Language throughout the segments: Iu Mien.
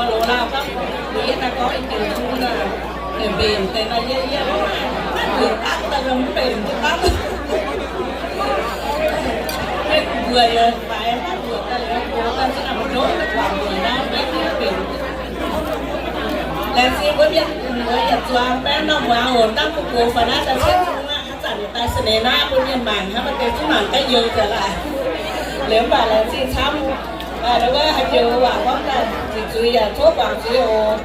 Loz-lauh gorngv, yie naaiv gorngv ih jiex zungv naaic, mbenc deix naaic yie, yie mv mbenc daaih, mv mbenc daaih. Mbuo yaac faix maiv mbuoqc daaih, liuz gox daaih zungv naaic mbuo ndoqv daaih guangc mbuoqc naaiv, mv mbenc. Laengz zingh mbuo mienh muoz yietc zuangx baeqv norm muangx oc, dangh mbuo gox faaux naaiv daaih cietv zungv aqv. Haaix zanc daaih sa'neix naaiv mbuo mienh mangc hnangv, maaih deix zungv mangc ga'youz nzengc laaix. Liuz mv baac laengz zingh camv. Aa, ndau wuov haaix joux waac gorngv daaih, ziqc zuiz yaac tov guangc zuiz oc.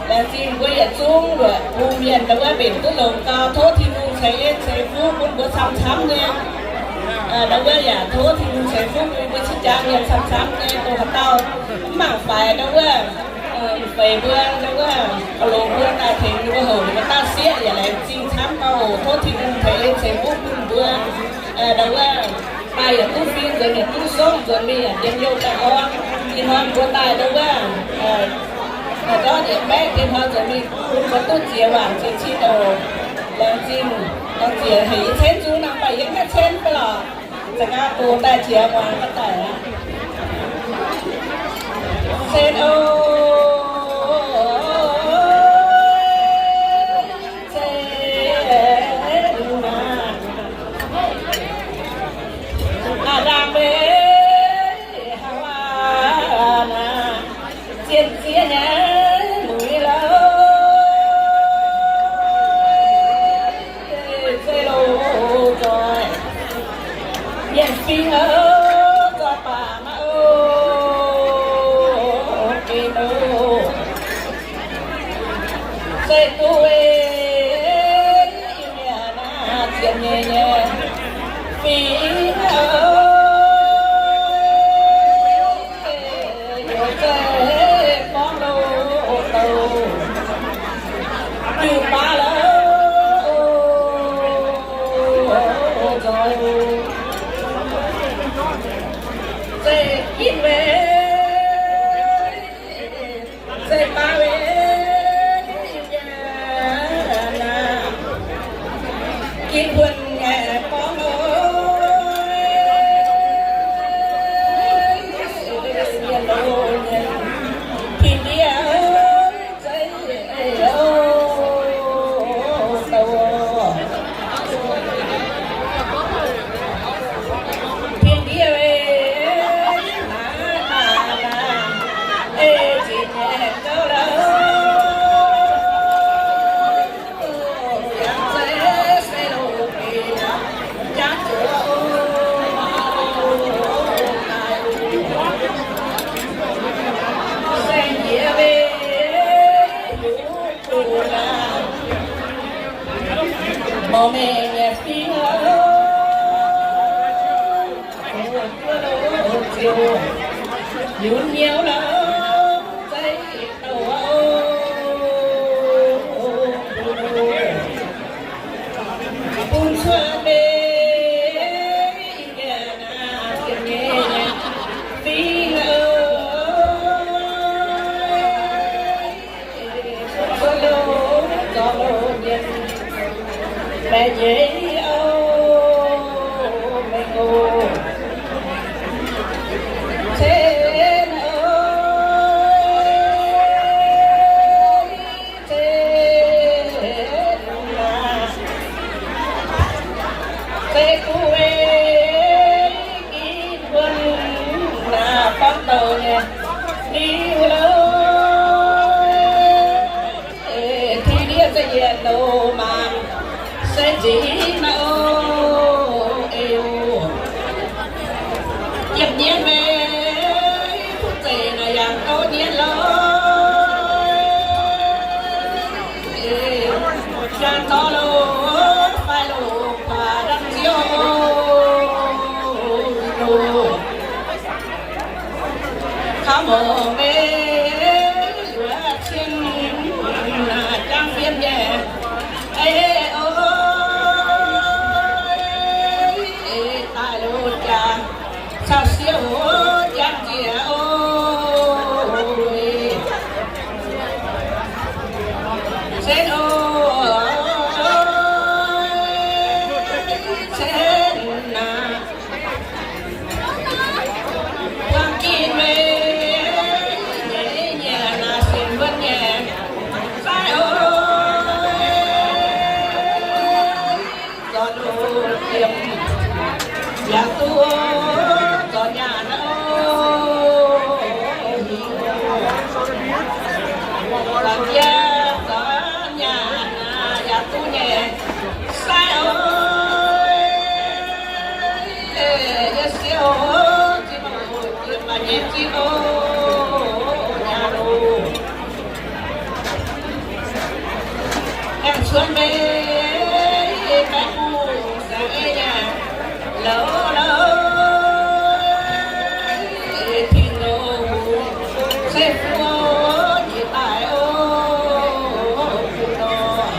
Laengz zingh mbuo yietc zungv luoqc bung mienh ndau wuov mbenc duqv longx gau, tov Tin-Hungh ceix en ceix fuqv bun mbuo camv-camv nyei. Aa, ndau wuov yaac tov Tin-Hungh ceix fuqv bun mbuo cing-jaa mienh camv-camv nyei, dongh haaix dauh mv mangc faix ndau wuov, feix mbuo ndau wuov, gauh longx mbuo daaih tengx ninh mbuo houc ninh mbuo daaih sieqv yaac laengz zingh camv gau oc. Tov Tin-Hungh ceix en ceix fuqv bun mbuo. Ndau wuov daaih yaac duqv fim nzuonx, yaac duqv sopv nzuonx, mingh yaac njien-youh baengh orn. Ih hnoi mbuo daaih ndau wuov, ndortv yietc baeqv deix hnoi nzuonx mingh bun mbuo duqv ziex waanc ziex cin oc. Laengz zingh, laengz zingh heuc yie cen zungv nor, mv baac yie mv haih cen fai lorqc. Za'gengh gox daaih jiex muangx ga'daic aqv. Cen oc, cen maah. Aa, ndaangc meih haaix waanc naaic, zien zieqv nyei muic lauh. Zeiv loz-zoih mienh fingx aqv, zoih baac maiv oc, geh nor. Zeiv duqv ei, yie mienh naaiv zien nyei nyei fingx aqv. Heuc zeiv gorngv loz-douh, jiu-baang loz-zoih, zeiv ginv weic, zeiv baav weic, ginv buonc nyei gorngv oc. Mienh loz-mienh, fingx ndiev zeiv, fingx ndiev ei, naaiv naaiv naaiv, ei zinh nyei gouv lauh. Yangh zeiv se loz-beic jangv zuqc, se njiec weic yungz duqv aqv. Mor mengh nyei fingx aqv, ziouc yunc nyouv lauh, zeiv douh aqv. Bun cuotv mingh, yie naaiv ziepc nyeic nyei fingx aqv. Cuotv loz-zorngh loz-mienh, baeqc nyeiz oc, mengh oc. Cen oc, cen maah. Zeiv duqv ei, ginv buonc naaiv gorngv douh nyei liuz loh. Tingx ndiev za'yietc loz-maanc se nzingc naaiv oc, ei oc. Yiemh nyienv meih, kuv zeiz naaic yangh gouv nyienv loh. Jangx zorqv loh, fai loh, kuaax ndamv nziouv oc. Kaux mongc meih, yuoqc cien naaic jangv fiem nyei. Ei oc, daaih loh jaax, caux siou jangv njiec oc. Cen oc, cen naaic. Buangh ginv meih nyei Zinh oc, nyaanh oc. Aengx cuotv mbeih baeqc buoz saeng ei nyaanh, louv louv, Tin-Hungh se fuqv njiec daaih oc, nor.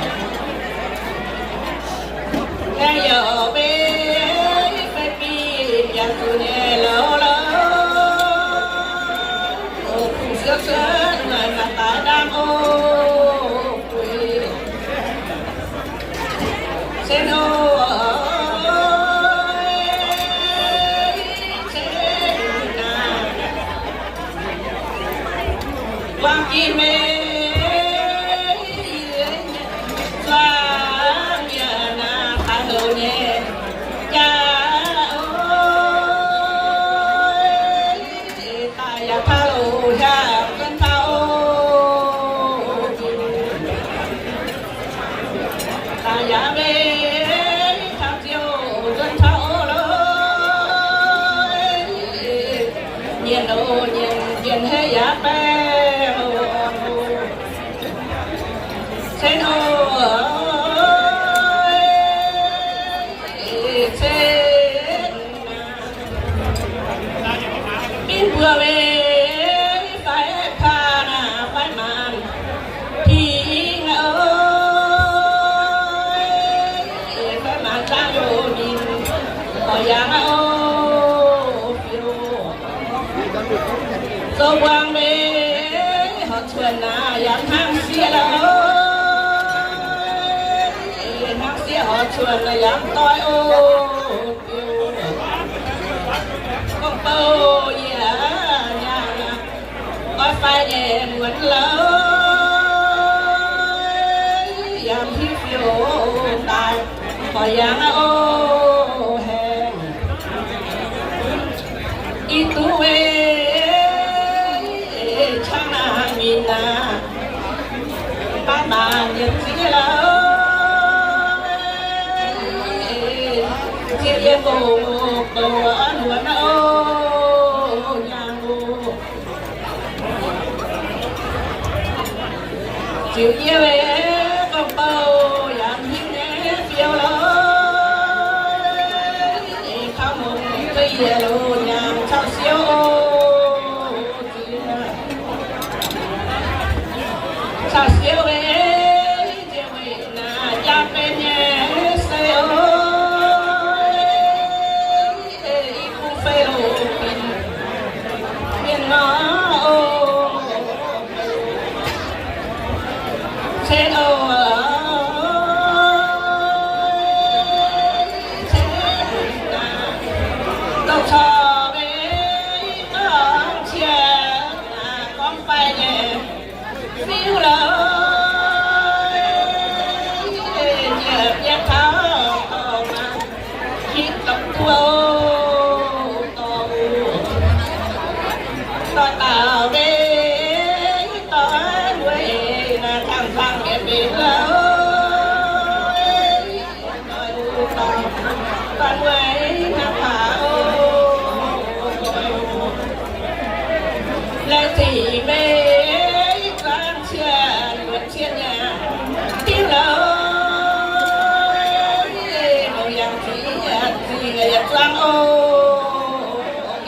Aengx yaac mbeih fai biv yaac zuqc nyei, louv louv, oc, kungx siouv cuotv maaih daaih ndaamv oc, guix. Sen oc, sen naaic, wangc jiex mingh zuangx mienh naaic daaih houc nyei jaax oc. Daaih yaac taux loz hiaangx nzuonx taux oc. Daaih yaac mbeih taux ziouc nzuonx taux oc loh. Nyienc oc, nyienc, nyienc hei yaac baengh oc. Cen oc, cen. Mingh mbuo mbeih fai paan fai maanc pingx oc, fai maanc zaangc youz minc horc yangh oc, fiou. Zoux mbuangz mbeih horc cuotv naaic yaac hnangv sieqv lorqc, hnangv sieqv horc cuotv naaic yaac doix oc. Gorngv bouh yie nyaanh, oix faix nyei muonz lorqc, yaac hiuv fiou daaih horc yangh oc, haengh. Ih duqv weic qangx naaic minc naaic, baav maanc yietc zieqv lorqc, zieqv yie ngongh bouh muonz oc, nyaanh oc. Ziux yie weic gorngv bouh yaac hingh nyei fiou lorqc, kaux mungz zeiv yie loz nyaanh caux siouv oc. Caux siouv weic, nziouv weic naaic jaa benx nyei se oc, i bung fei loz binc mienh nor oc. Cen oc, cen naaic, dongh corc mbeih gorngv cie naaic gorngv faix nyei fiuv lorqc, njiec mienh taux dorngx, hitv dopc duqv oc, dorngx, doix dauh mbeih, doix mbuo eix naaic zaangc zaangc mienh mbenc lorqc. Laengz zingh mbeih zuangx cien, luonx cien nyei diuv lorqc, longc yangh zingh, zingh yaac zuangx oc.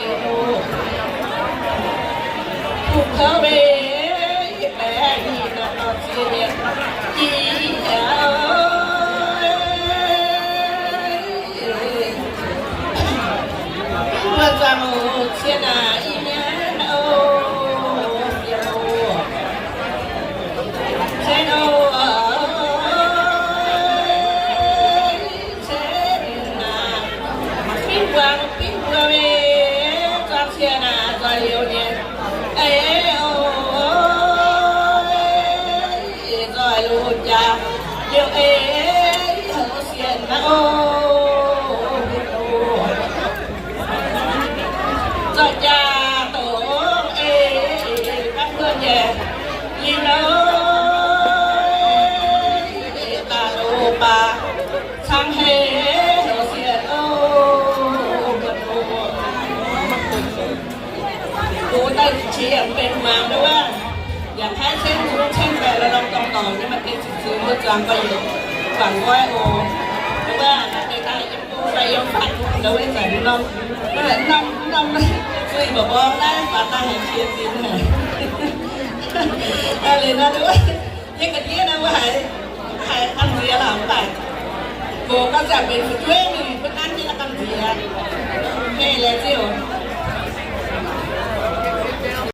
Kuv kouv mbeih baeqc ninh naaic dorh ziex nyei jiex. Mbuo zuangx oc, cien naaic i mienh oc, cien oc, cien naaic, bingv buangh bingv mbuo mingh zuangx cien naaic nzoih liouc nyei. Eix oc, Qiex yaac benx muangx nduov wuov, yaac paaiv ceng zungv ceng daaih lorz lorz dorngx dorngx nyei, maaih deix ziqc ziux mbuo zuangx gorx-youz guangc nqoi oc. Nduov wuov maaih deix daaih yiem bung fai yiem fatv nduov wuov zanc norm, norm, norm zuiz mba'mborng naaiv baac daaih haiz qiex zinx haic. Liuz nor nduov wuov, yie ga'ndiev nor mbuo haiz, haiz gamh nziex lorqc, mv baac gox gauh ziangh benx fu'jueiv mingh mbuo nanv jienv naaiv gamh nziex. Heh, laengz zingh oc.